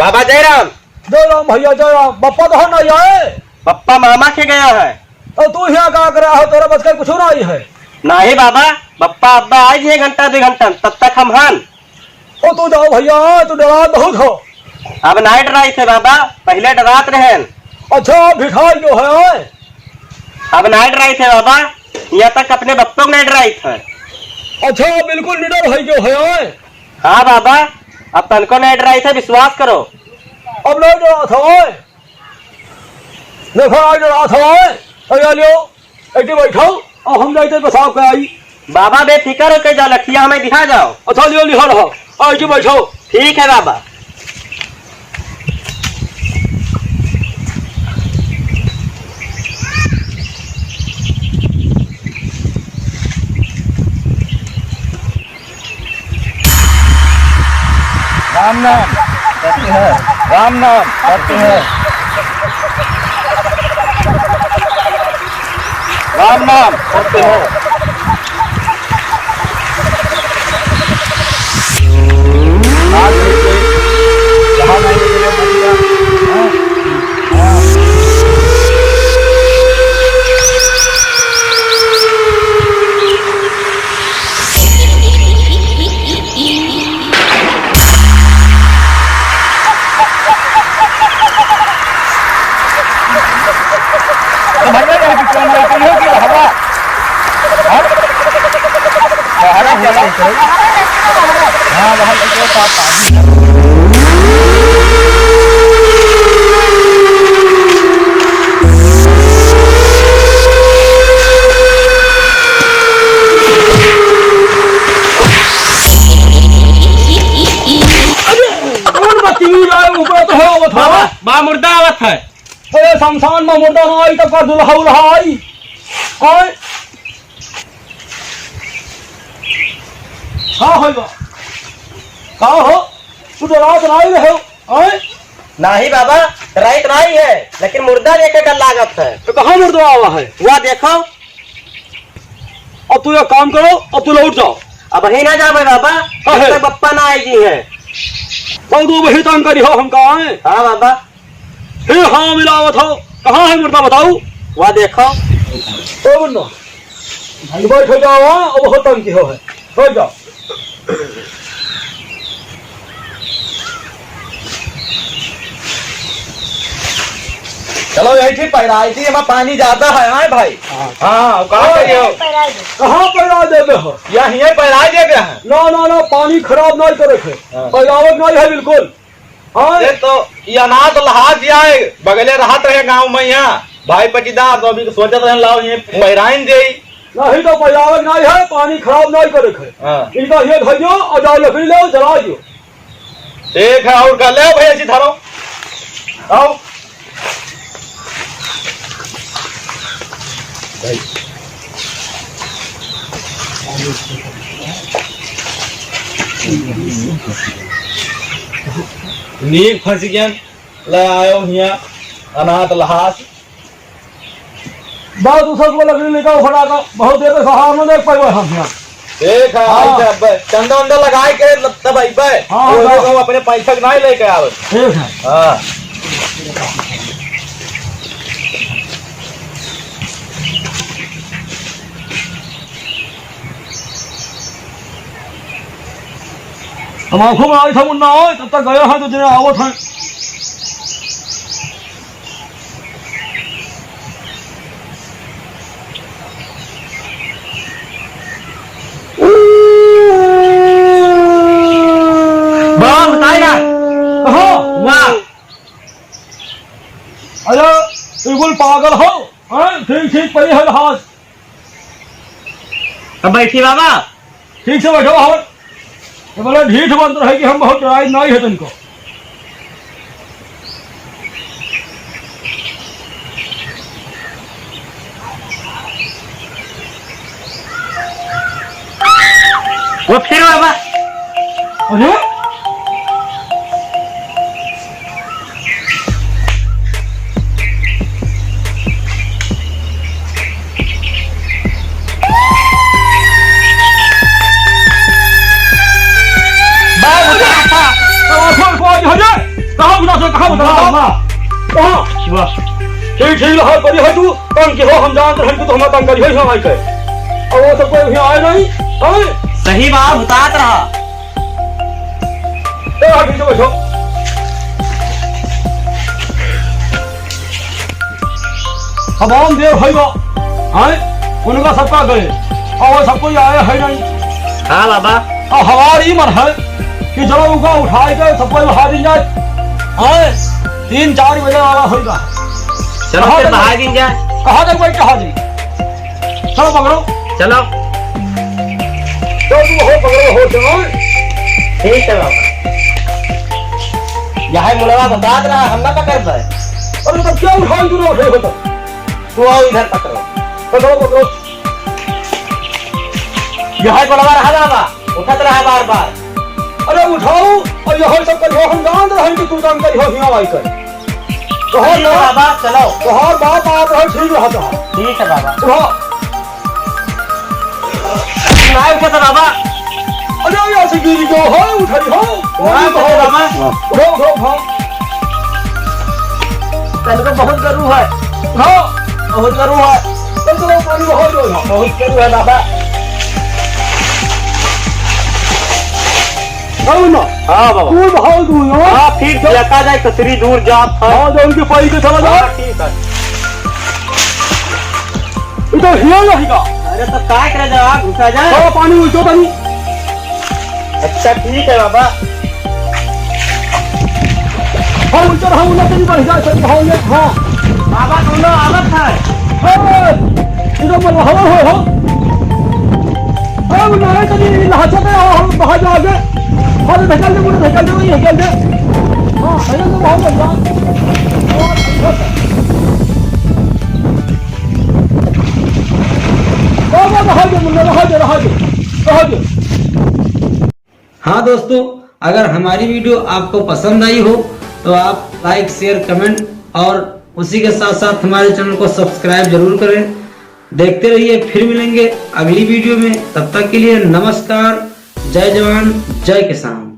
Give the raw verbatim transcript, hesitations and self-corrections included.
बाबा जय राम। जय राम भइया, जय राम। बप्पा कहाँ नहीं आए? बप्पा मामा के गया है। तो तू यहाँ का कर रहा है? तोरा बस का कुछ नहीं है। नहीं बाबा, बप्पा अब्बा आए जी घंटा दो घंटा, तब तक हम हन। ओ तू जाओ भइया, तू डरात बहुत हो। अब नाहीं डराइत है बाबा, पहिले डरात रहेन। अच्छा, भिखारी जो है। अब नाहीं डराइत है बाबा, यहाँ तक अपने बप्पो को नाहीं डराइत है। अच्छा, बिल्कुल निडर है जो है। हाँ बाबा, अब तनको नाहीं डराइत है, विश्वास करो। अब नाहीं डरात है। देखो, आज रात हवा है, अरे लियो, ऐसे बैठो, और हम जाते पेशाब कराई। बाबा बेफिकर होके जाओ, लठिया हमें दिखा जाओ। अच्छा, लियो, लिहो रहो, और ऐसे बैठो। ठीक है बाबा। राम नाम सत्य है। राम नाम सत्य है। राम नाम सत्य है। आज भी कोई जहाँ नहीं मिले, हाँ। तो भैया, ये विक्रम लाइट नहीं होगी, हवा। हाँ? बाहर हम चले। हाँ, बाहर चले, साथ साथ। अरे, कौन बदतमीज आए, ऊपर तो हो, वो था। बाबा, बा मुर्दा आवत है। अरे, शमशान में मुर्दा ना आई, तब का दुल्हा उल्हा आई? आए? का होइबा? का हो? तू तो रात ना आई रहे हो, आए? नाही बाबा, रात ना आई है, लेकिन मुर्दा देखे का लागत है। तो कहाँ मुर्दा आवा है? वह देखो। अब तू एक काम करो, अब तू लौट जाओ। अब ही ना जावे बाबा, काहे? जब तक बप्पा ना आएगी है। बहुत वो वही तंग करी हो हमका, हैं? हाँ बाबा। फिर हाँ मिलावत हो, कहाँ है मुर्दा बताऊ? वह देखो। ओ मुन्ना, भाई बैठ हो जाओ, हाँ, अब बहुत तंग की हो है, हो जाओ। चलो, यही थी पैराई थी, एमा पानी ज्यादा है, हाँ भाई? हाँ। हाँ, कहाँ हाँ। करियो? कहाँ पैराई देबे हो? यहीं पैराई देबे हैं। ना, ना, ना, पानी खराब नहीं करे थे। हाँ। पैरावत नहीं है बिल्कुल। हाँ। ये तो, ये अनाथ लहाज आए, बगले रहत रहे गाँव में यहाँ। भाई पटीदार, तो अभी सोचत रहे, लाओ, ये पैराइन देई। नहीं तो पैरावत नहीं है, पानी खराब नहीं करे थे। हाँ। इनका ये धइयो और जाओ लकड़ी ले, जला दियो। ठीक है, और का ले भैया जी धरो। आओ। नीक फंस गया, ले आयो हिया अनाथ लहास। बा, दूसर को लकड़ी लेकर उखड़ा का, बहुत देर से हार में देख पाए हम यहाँ। ठीक है, हाँ। आई जब चंदा वंदा लगाए के तब अइबे। हाँ, वो हाँ। लोग अपने पैसा के नहीं लेके आवे। ठीक है। हाँ। हम आँखों में आई था मुन्ना, ओए, तब तक गया है तो दिन आवत है। बाबा, बताए ना। कहो। वाह। अरे, बिल्कुल पागल हो। हाँ, ठीक, ठीक, पड़ी है हाथ। अब बैठी बाबा। ठीक से बैठो, और ये बड़ा ढीठ बनत रहे कि हम बहुत डराई नहीं है तुमको। वो फिर बाबा। अरे? बाबू, बाबू, बाबू, बाबू, कहाँ बुला से, कहाँ बुला? वाह, वाह। कहाँ? वाह। ठीक, ठीक रहा, करी है तू, तंग की हो, हम जानत रहन कि तू हमारा तंग करी हो, यहाँ आई के। अब वो सब कोई यहाँ आए नहीं, हैं? सही बात, उतात रहा। ए, आ, पीछे बैठो। हमार देर होइगा, हैं? उनका सबका गए, और वो सब कोई आया है नहीं। हाँ बाबा। और हमार ई मन है कि चलो उनका उठाए के सबको उठा दिन जाए, हैं? तीन चार बजे वाला होइगा। चलो कहाँ फिर जाए? बहा दिन जाए। कहाँ जाए भाई, कहाँ जाए? चलो पकड़ो। चलो। तो तू हो पकड़ो, हो चलो। ठीक है बाबा। यहाँ मुलवा बतात रहा, हम ना पकड़ पाए। अरे तो क्या उठाई तू ना उठाई होता? तू आओ इधर पकड़ो। पकड़ो, पकड़ो। यह गोलवा रहा बाबा, उठत रहा बार बार। अरे उठाओ, और यह सब करियो, हम जानत रहन कि तू काम करियो, हियाँ आई कर। तोहर ठीक है ना, बाबा, चलो। तोहर बाप आप रहे, ठीक रहता है। ठीक है बाबा। उठाओ। ना उठत बाबा। अरे, यहाँ से गिर गयो, हो, उठाई, हो। ना उठत बाबा। उठाओ, उठाओ, उठाओ। तनिको बहुत गरू है। उठाओ। बहुत गरू है। चल, चलो, पानी में हो जाओ। बहुत गरू है बाबा। आओ ना। हाँ बाबा। तू भाग दू ना। हाँ, फिर चल। लका जाए, कतरी दूर जात है। हाँ, जाओ, उनके पाई के चला जाओ। हाँ, ठीक है। ये तो हिया रहेगा। अरे, तो काय करे जा, घुसा जा। हाँ, पानी उल्टो पानी। अच्छा, ठीक है बाबा। हाँ, उल्टा रहा, उल्टा तनी बढ़ जाए, सही, हाँ, उल्टा, हाँ। बाबा, दोनों आवत है। ए, इधर मत हवा हो, हो। ए, वो नारे तनी लहचा दे, और हम बाहर जाओगे। अरे, ढकेल दे, मुझे ढकेल दे, वही ढकेल दे। हाँ, ढकेल दे, बहुत बढ़िया। और, और, बाबा, रहा दे, मुन्ना, रहा दे, रहा दे, रहा दे। हाँ दोस्तों, अगर हमारी video आपको पसंद आई हो तो आप like, share, comment और उसी के साथ साथ हमारे channel को subscribe जरूर करें। देखते रहिए, फिर मिलेंगे अगली video में। तब तक के लिए नमस्कार, जय जवान, जय किसान।